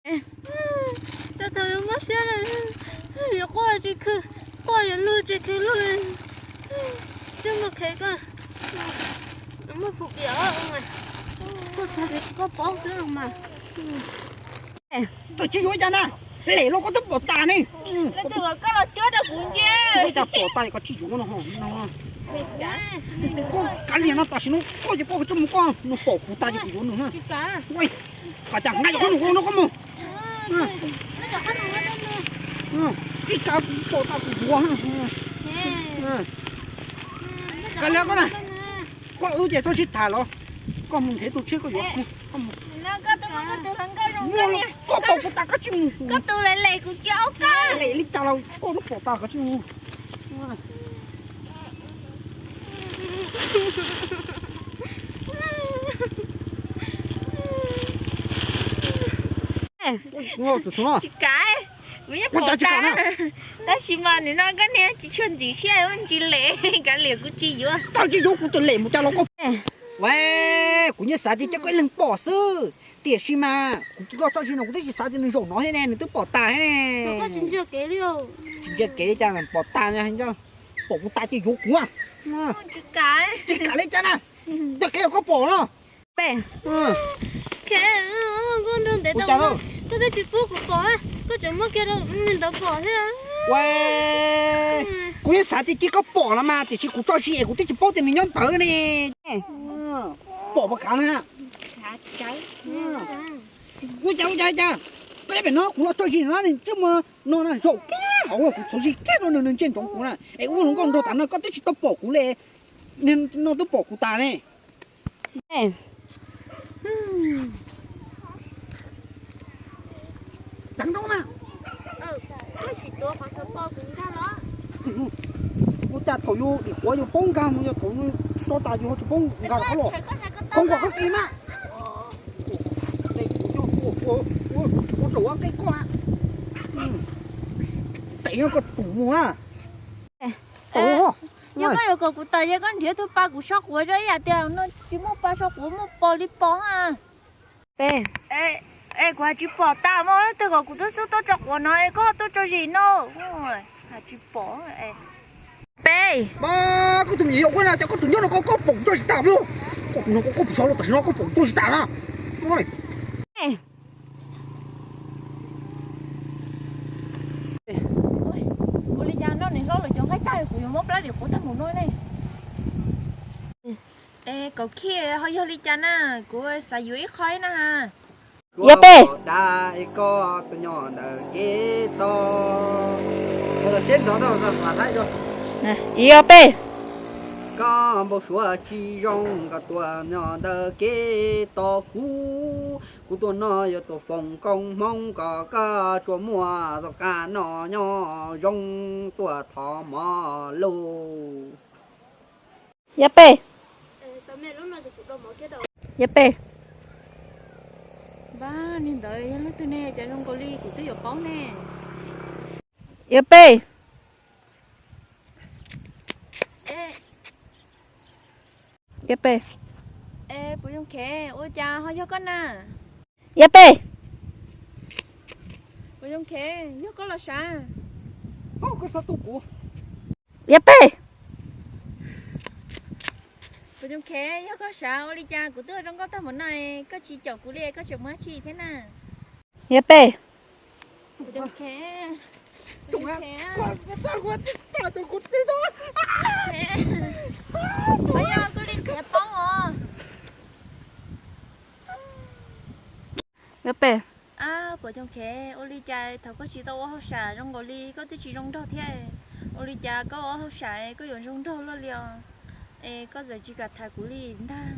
Tau thaum yuav mob siab lawm, yuav quaj tsis khwv, quaj yuav luag tsis khwv luag. Coj mus khev koj, muaj pum piam, koj paub xwb mas. Tsis yuav cas na, lem los koj twb pom tas ne. Koj los cuab rau kuv ntsia. Koj cas pom tas koj tsis yuav no. Koj kav liam no tam sim no koj ces koj tso mus koj no pom kuv tas ces kuv yuav nws na. Koj cas nqa cov koj nws ua no koj mus. Ib kav pom tas kuv yuav. Kav liam koj na. Koj wb ces txhob sib tham los koj mus nrhiav tus tshiab koj yuav. Koj pom kuv tas koj tsis mus. Koj tus lem lem kuv tsis ua koj. Lem li cas los koj twb pom tas koj tsis mus. Tsis kav, kuv yeej pom tas. Tab sis mas nws no koj niag tsis tshua ntxim siab ntsis lem, kav liam kuv tsis yuav. Tsis yuav kuv tus lem mus cas los koj. Kuv yeej xav tias cia koj ib leeg pom xwb, tiam sis mas kuv tus loj tso zis no kuv twb tsis xav tias nws zaum no thiab ne, nws twb pom tas thiab ne. Tsis ntsia kev li cas pom tas, pom kuv tas ces yuav kuv. Tsis kav li cas na, ntsia kev koj pom no. Peb, koj nrog ntev tau, koj twb tsis pub kuv pom, koj tseem muab kiag rau ntawd pom thiab. Kuv yeej xav tias cia koj pom los mas tiam sis kuv tso zis es kuv twb tsis paub tias nws nyob ntawd ne. Pom puas kav na? Ua cas ua cas cas, koj nyob pem no kuv los tso zis no nws twb mus no na, zaum kiag hauv kuv txhoov zis kiag rau nws, nws ntsia ntsoov kuv na es ua hluas nkauj nraug tas no koj twb tsis tau pom kuv li, no twb pom kuv tas ne. Ceev nrob na. Ua cas thaum yus dim quav yus paub nkag mus, yog thaum nws so tas yus ho tsis paub nkag los. Koj nquam koj ti mas. Ua zaum ua nqaij koj, tes nyob koj tus mus na. Yog koj yuav kom kuv tawm ces koj nrhiav tus pa kuv so quav zog ib yam tias no tsis muaj pa so quav muaj pos li pos a. Peb, es kuv hais tsis pom tas mas leej twg kom kuv twb xub tuaj tso quav no es koj ho tuaj tso zis no. Hais tsis pom. Peb, koj tus me nyuam yaus ua na, cas koj tus nyob no koj pom kuv tso zis tas los? Koj tus no koj pom so los tam sim no koj pom kuv tso zis tas na. Ua li cas noj niam hlob lawv cov nqaij tag kuv yuav muab plab dim quav tag mus no ne. Es kaum khij ho yog li cas na, kuv xav yuav ib qho ib na ha. Yog peb, koj tus nyob ntawm kev tos, yog peb, koj npau suav tsis zoo, koj tuaj nyob ntawm kev tos kuv, kuv tuaj no yuav tuaj foom koob hmoov kom koj tsuas muaj txoj qab no nyob zoo, tuaj thov mov lauj. Yog peb, yog peb, niag ntawd yog leej twg ne, cas zoo nkaus li kuv twb yuav paub ne. Yog peb, yog peb, Puas Zoo Khev, ua cas ho yog koj na? Yog peb, Puas Zoo Khev, yog koj los sav? Yog peb, Puas Zoo Khev, yog koj sav, ua li cas kuv twb zoo nkauj tag npaum no, koj tsis caum kuv li, koj tseem mus dab tsi thiab na? Yog peb, Puas Zoo Khev, Puas Zoo Khev, yog koj li qhiav poob os. Yog peb, Puas Zoo Khev, ua li cas thaum koj tsis tau ua hauj sam zoo nkaus li koj twb tsis zoo nraug thiab? Ua li cas koj ua hauj sam koj yuav zoo nraug luaj li os? Es koj txawm tsis kam tham kuv li ntag.